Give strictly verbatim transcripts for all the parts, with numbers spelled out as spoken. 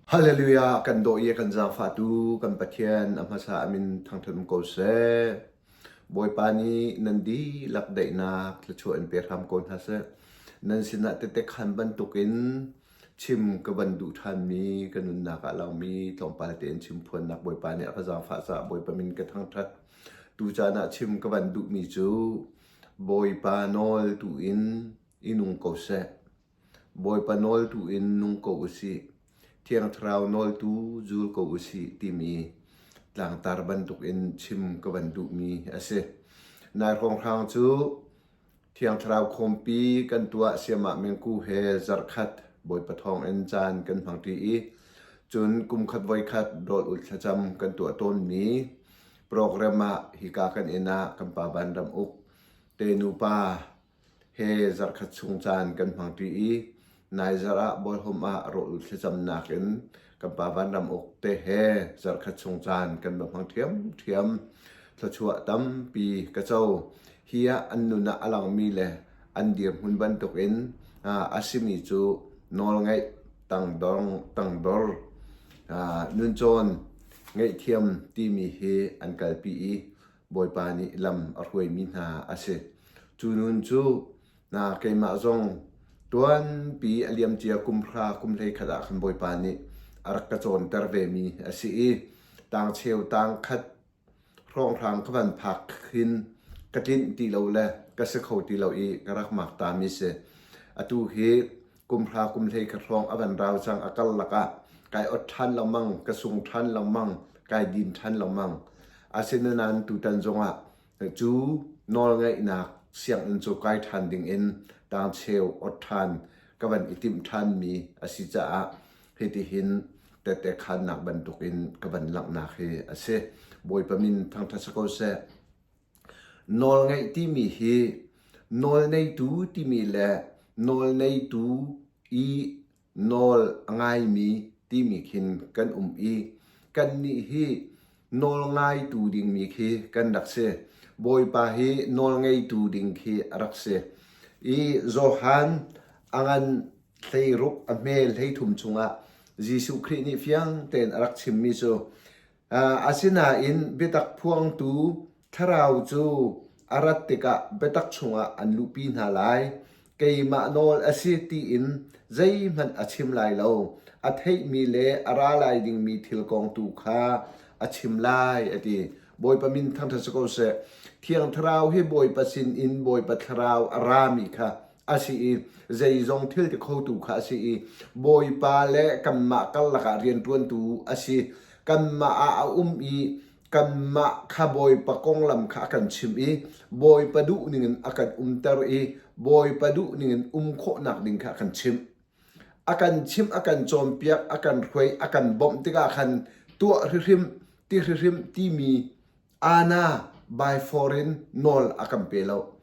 Halleluiah, kan dawh i kan zaangfahtu kan Pathian a hmasa a min thangṭhat um ko seh. Bawipa nih nan dihlak daihnak thluachuah in pe hram ko hna seh. Nan sinah tete khan bantukin chim ka van duh ṭhanmi, ka nunnak ah langmi tlawmpal tein chimphuannak Bawipa nih a ka zaangfah caah Bawipa min ka thangṭhat. Tu caan ah chim ka van duhmi cu Bawipa nawltu in i nung ko seh. Bawipa nawltu in nung ko u sih. Thiang Thlarau nawltu zul ko u sih timi tlangtar bantukin chim ka van duhmi a si. Nai hrawnghrang cu Thiang Thlarau khawmpi kan tuah, siamah mengku he zarhkhat Bawipa thawngin caan kan hmang ṭi i, cun kum khat voi khat rawl ulh thlacam kan tuah tawnmi program ah hika kan inn ah kan pa vanram uk te nupa he zarhkhat chung caan kan hmang ṭi i, naizarh ah bawlhawm ah rawl ulh thlacamnak in kan pa vanram uk te he zarhkhat chung caan kan va hmang ṭhiamṭhiam. Thluachuah tampi ka co. Hi ah an nun ah a langmi le an dirhmun bantukin, aa, a simi cu nawlngeih, tangdor, tangdor, aa, nuncawn ngaihthiam timi hi an kalpi i, Bawipa nih lam a hruaimi hna a si. Cu nun cu, na, keimah zong tuanpi a liamcia kum hra, kum hleikhat ah khan Bawipa nih a rak ka cawnter vemi a si i, tangcheu tangkhat hrawnghrang ka van phak khin ka tlinh ti lo le ka si kho ti lo i ka rak makta mi si. Atu hi kum hra kum hleikhat hrawng a van rau cang a karlak ah kai awt ṭhan lengmang, ka sung ṭhan lengmang, kai din ṭhan lengmang. Asinain tutan zongah cu nawlngeihnak sianginn cu kai ṭhan dingin tangcheu awt ṭhan ka van i timh ṭhanmi a si caah hitihin tette khannak bantukin ka van langhnak hi a si. Bawipa min thangṭhat si ko seh. Nawlngeih timi hi nawlneitu timi le nawlneitu i nawl a ngaimi timi khin kan um i, kannih hi nawlngaitu dingmi khi kan rak si. Bawipa hi nawlngeitu ding khi a rak si. I Johan a ngan hleiruk a hme hleithum chungah Jesuh Khrih nih fiang tein a rak chimmi cu, aa, asinain biatak phuangtu Thlarau cu a rat tikah biatak chungah an luhpi hna lai. Keimah nawl a si tiin zeihmanh a chim lai lo. A theihmi le a ra lai dingmi thil kong tu kha a chim lai, a ti. Bawipa min thangṭhat si ko seh. Thiang Thlarau hi Bawipa sinin Bawipa Thlarau a rami kha a si i, zeizong thil ti khotu kha a si i, Bawipa le kanmah karlak ah rianṭuantu a si. Kanmah ah a um i, kanmah kha Bawipa konglam kha a kan chimh i, Bawipa duh ningin a kan umter i, Bawipa duh ningin um khawhnak ding kha a kan chimh. A kan chimh, a kan cawnpiak, a kan hruai, a kan bawmh tikah khan tuah hrihrim, ti hrihrim timi ana by foreign nawl a kan pe lo.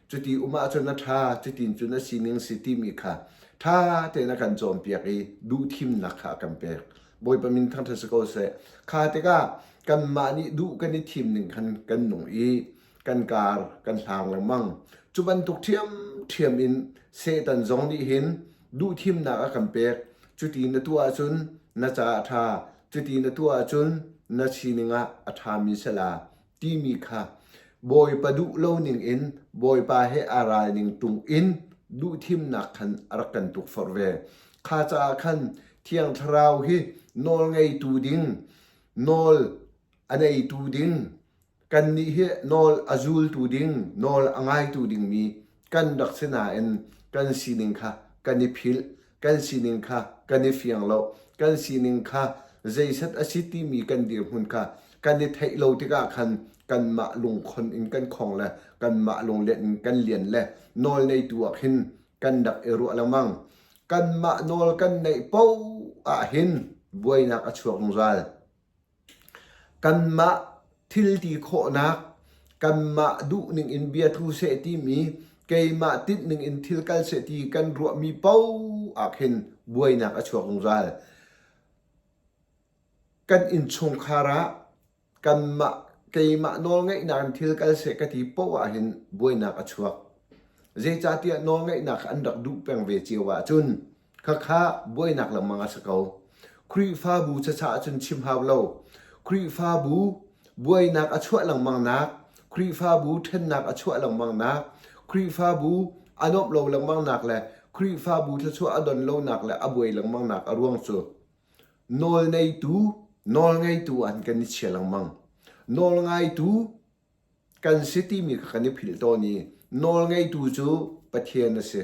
Cuti um ahcun a ṭha, cutin cun a sining si timi kha ṭha tein a kan cawnpiak i, duhthimnak kha a kan pek. Bawipa min thangṭhat si ko seh. Kha tikah kanmah nih duh kan i thim ning khan kan nung i, kan kar, kan hlang lengmang. Cu bantuk ṭhiamṭhiam in Satan zong nih hin duhthimnak a kan pek. Cuti na tuah ahcun na caah a ṭha, cuti na tuah ahcun na sining ah a ṭhami sala, timi kha Bawipa duh lo ningin Bawipa he aa ral ning tung in duhthimnak khan a rak kan tukforh ve. Kha caah khan Thiang Thlarau hi nawlngeitu ding, nawl a neitu ding, kannih hi nawl a zultu ding, nawl a ngaitu dingmi kan rak si nain kan sining kha kan i philh, kan sining kha kan i fiang lo, kan sining kha zeisat a si timi kan dirhmun kha kan i theih lo tikah khan kanmah lungkhon in kan khong le kanmah lunglen in kan lian le nawl neitu ah khin kan rak i ruah lengmang. Kanmah nawl kan neih paoh ah hin buainak a chuak zungzal. Kanmah thil ti khawhnak, kanmah duh ningin bia tlu seh timi, keimah tinh ningin thil kal seh ti kan ruahmi paoh ah khin buainak a chuak zungzal. Kan innchungkhar ah kanmah, keimah nawlngeihnak in thil kal seh ka ti paoh ah hin buainak a chuak. Zeicahtiah nawlngeihnak an rak duh peng ve cio ahcun, khakha buainak lengmang a si ko. Khrihfabu caca ahcun chim hau lo. Khrihfabu buainak a chuah lengmangnak, Khrihfabu ṭhennak a chuah lengmangnak, Khrihfabu a nuamh lo lengmangnak le Khrihfabu thluachuah a don lonak le a buai lengmangnak a ruang cu nawlneitu, nawlngeitu ah hin kan i chia lengmang. Nawlngaitu kan si timi kha kan i philh tawn i, nawlngeitu cu Pathian a si.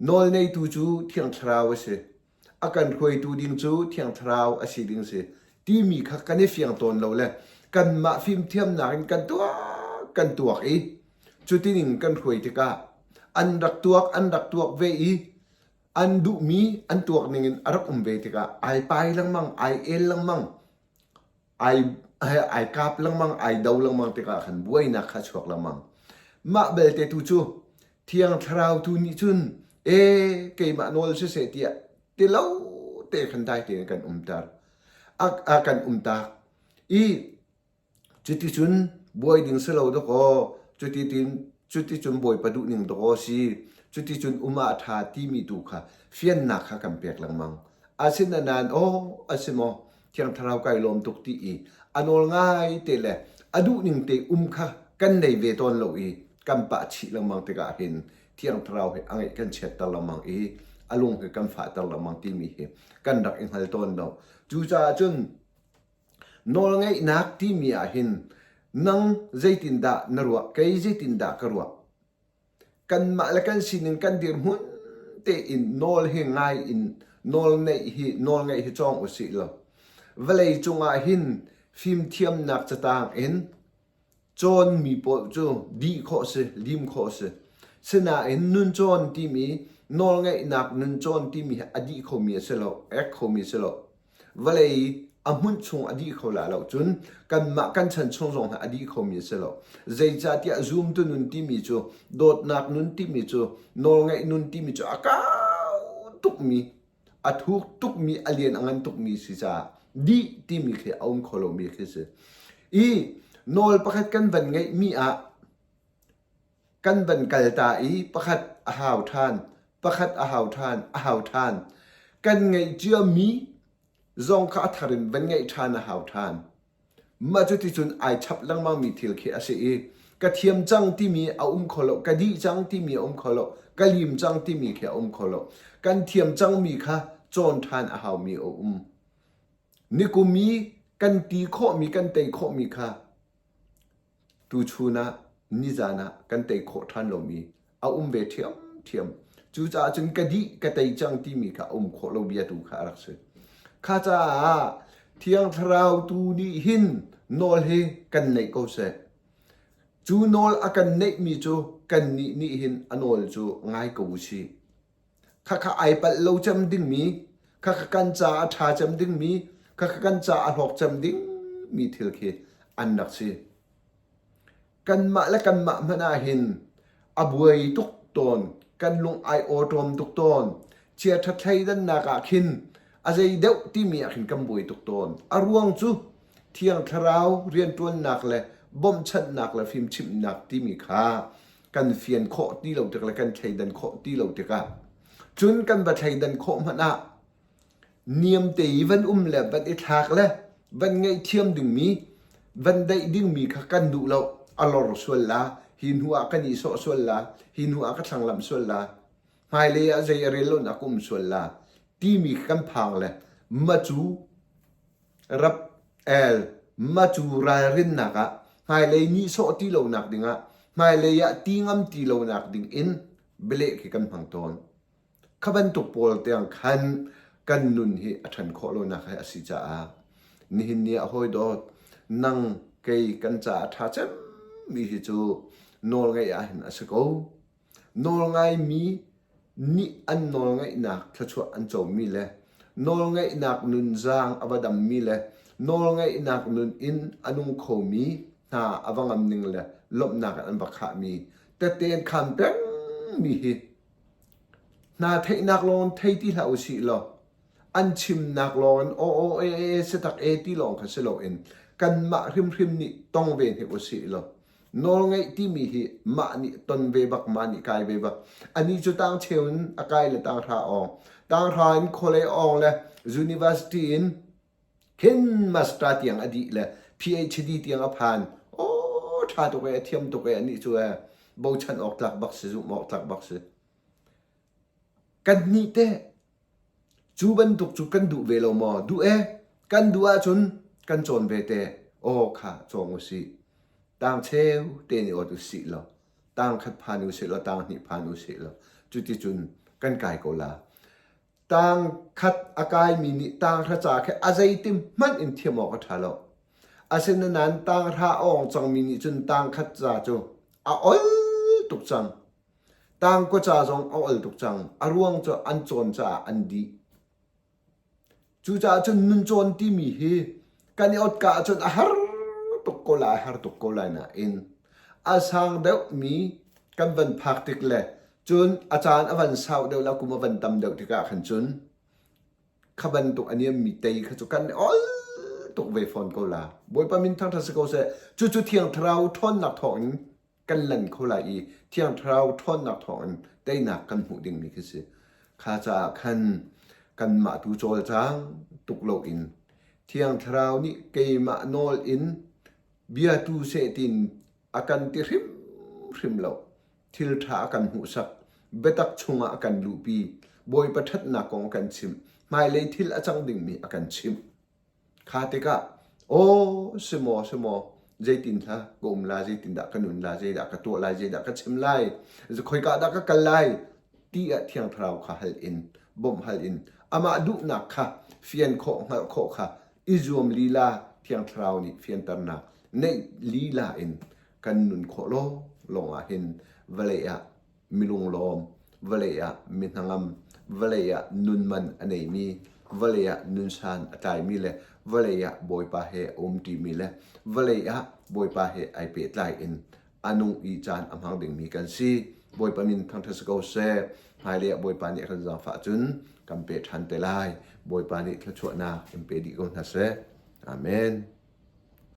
Nawlneitu cu Thiang Thlarau a si. A kan hruaitu ding cu Thiang Thlarau a si ding si timi kha kan i fiang tawn lo le, kanmah fimthiamnak in kan tuak, kan tuak i, cuti ning kan hruai tikah an rak tuak, an rak tuak ve i, an duhmi an tuak ningin a rak um ve tikah ai pai lengmang, ai el lengmang, ai, ai kap lengmang, ai do lengmang tikah khan buainak kha chuak lengmang. Mah belte tu cu Thiang Thlarau tu nih cun, e, keimah nawl siseh tiah ti lo te khan dai tein kan umter. A, a kan umtak i, cuticun buai ding si lo dakaw, cuti tin, cuticun buai pa duh ning dakaw si, cuticun um ah ṭha timi tu kha fiannak kha kan pek lengmang. A si nain, aw, a si maw, Thiang Thlarau kai lawm tuk ti i, a nawl ngai te le a duh ning te um kha kan nei ve tawn lo i, kan pah chih lengmang tikah hin Thiang Thlarau hi a ngaih kan chiatter lengmang i, a lung hi kan fahter lengmang timi hi kan rak i hngal tawn lo. Cucaah cun, nawlngeihnak timi ah hin nang zeitindah na ruah, kei zeitindah ka ruah? Kanmah le kan sining kan dirhmun tein nawl hi ngai in, nawl neih hi, nawlngeih hi cawng u sih law. Vawlei cungah hin fimthiamnak catang in cawnmi pawl cu dih khawh si, lim khawh si. Sinain nun cawn timi, nawlngeihnak nun cawn timi a dih khomi a si lo, ek khomi a si lo. Vawlei a hmunh chung a dih kho lai lo cun, kanmah kan chan chung zong a dih khomi a si lo. Zeicahtiah zumtu nun timi cu, dawtnak nun timi cu, nawlngeih nun timi cu a kau tukmi, a thuk tukmi, a lian a ngan tukmi si caah dih timi khi a um kho lomi khi si. I nawl pakhat kan van ngeihmi ah kan van kal ta i pakhat a hau ṭhan, pakhat a hau ṭhan, a hau ṭhan. Kan ngeih ciami zong kha a thar in van ngeih ṭhan, a hau ṭhan. Mah cuticun ai chap lengmangmi thil khi a si i, ka thiam cang timi a um kho lo, ka dih cang timi a um kho lo, ka lim cang timi khi a um kho lo. Kan thiam cangmi kha cawn ṭhan a haumi a um. Nikum i kan ti khawhmi, kan tei khawhmi kha tuchun ah, nizan ah kan tei khawh ṭhan lomi a um ve ṭhiamṭhiam. Cucaah cun ka dih, ka tei cang timi kha a um khawh lo bia tu kha a rak si. Kha caah Thiang Thlarau tu nih hin nawl hi kan neih ko seh. Cu nawl a kan neihmi cu kannih nih hin a nawl cu ngai ko u sih. Khakha ai palh lo cem dingmi, khakha kan caah a ṭha cem dingmi, khakha kan caah a hlawk cem dingmi thil khi an rak si. Kanmah le kanmah hmanh ah hin a buai tuk tawn, kan lung ai aw ṭawm tuk tawn, chiaṭha thleidannak ah khin a zei deuh timi ah khin kan buai tuk tawn. A ruang cu Thiang Thlarau rianṭuannak le bawmhchanhnak le fimchimhnak timi kha kan fian khawh ti lo tik le kan thleidan khawh ti lo tikah cun kan va thleidan khawh hmanh ah niamte i van um le van i thlak le van ngaihthiam dingmi, van daih dingmi kha kan duh lo. A lor sual la, hi hnu ah kan i sawh sual la, hi hnu ah ka thlanglam sual la, hmailei ah zei a rel lo in a ka um sual la timi kan phang le macu rap el, macu ralrinnak ah hmailei nih sawh ti lonak dingah, hmailei ah ti ngam ti lonak dingin bialeh khi kan hmang tawn. Kha bantuk pawl tiang khan kan nun hi a ṭhan khawh lonak hi a si caah nihin ni ah hawi dawt, nang kei kan caah ṭha cemmi hi cu nawlngeih ah hin a si ko. Nawlngaimi nih an nawlngeihnak thluachuah an comi le nawlngeihnak nun zaang a va dammi le nawlngeihnak nun in a nung khomi hna a va ngam ning le lawmhnak in an va khahmi tete an khan pengmi hi hna theihnak lawng thei ti hlah u sih law, an chimnak lawng in aw aw e e e si tak e ti lawng kha si loin kanmah hrimhrim nih tong ve hnik u sih law. Nawlngeih timi hi mah nih ton ve bak, mah nih kai ve bak. Anih cu tang cheu in a kai le tang hra awng. Tanghra in khualei awng le university in khin master tiang a dih le PhD tiang a phan. Aw, ṭha tuk e, a thiam tuk e, anih cu e, bochan awk tlak bak si, zumh awk tlak bak si. Kan hnihte cu bantuk cu kan duh ve lo maw? Duh e, kan duh ahcun kan cawn ve te. Aw kha, cawng u sih. Tang cheu te nih awt u sih law, tang khat phan u sih law, tang hnih phan u sih law, cuticun kan kai ko la. Tang khat a kaimi nih tang hra ca khi a zeitim hmanh in thiam awk a ṭha lo. Asinain tang hra a awng cangmi nih cun tang khat ca cu a ol tuk cang. Tang kua ca zong a ol tuk cang. A ruang cu an cawn caah an dih. Cucaah cun nun cawn timi hi kan i awt ka ahcun a har tuk ko lai, a har tuk ko lai nain a sang deuhmi kan van phak tik le cun a caan a van sau deuh le a kum a van tam deuh tikah khan cun kha bantuk a niammi tei kha cu kan ol tuk ve fawn ko la. Bawipa min thangṭhat si ko seh. Cucu Thiang Thlarau ṭhawnnak thawngin kan lan kho lai i, Thiang Thlarau ṭhawnnak thawngin teinak kan hmuh dingmi khi si. Kha caah khan kanmah tu cawlcang tuk loin Thiang Thlarau nih keimah nawl in bia tu seh tiin a kan ti hrimhrim lo. Thil ṭha a kan hmuhsak, biatak chungah a kan luhpi, Bawipa ṭhatnak kong a kan chimh, hmailei thil a cang dingmi a kan chimh. Kha tikah, aw, si maw, si maw, zeitin hla ka um lai, zeitindah ka nun lai, zeidah ka tuah lai, zeidah ka chim lai, khoika dah ka kal lai, tiah Thiang Thlarau kha hal in, bawmh hal in, amah duhnak kha fian khawh, hngalh khawh kha i zuam lila, Thiang Thlarau nih fianternak neih lila in kan nun khawh lawng lawng ah hin vawlei ah mi lunglawm, vawlei ah mi hnangam, vawlei ah nun man a neimi, vawlei ah nun san a tlaimi le vawlei ah Bawipa he a umṭimi le vawlei ah Bawipa he aa pehtlai in a nung i caan a hmang dingmi kan si. Bawipa min thangṭhat si ko seh. Hmailei ah Bawipa nih a kan zaangfah cun kan pe ṭhan te lai. Bawipa nih thluachuahnak in pe dih ko hna seh. Amen.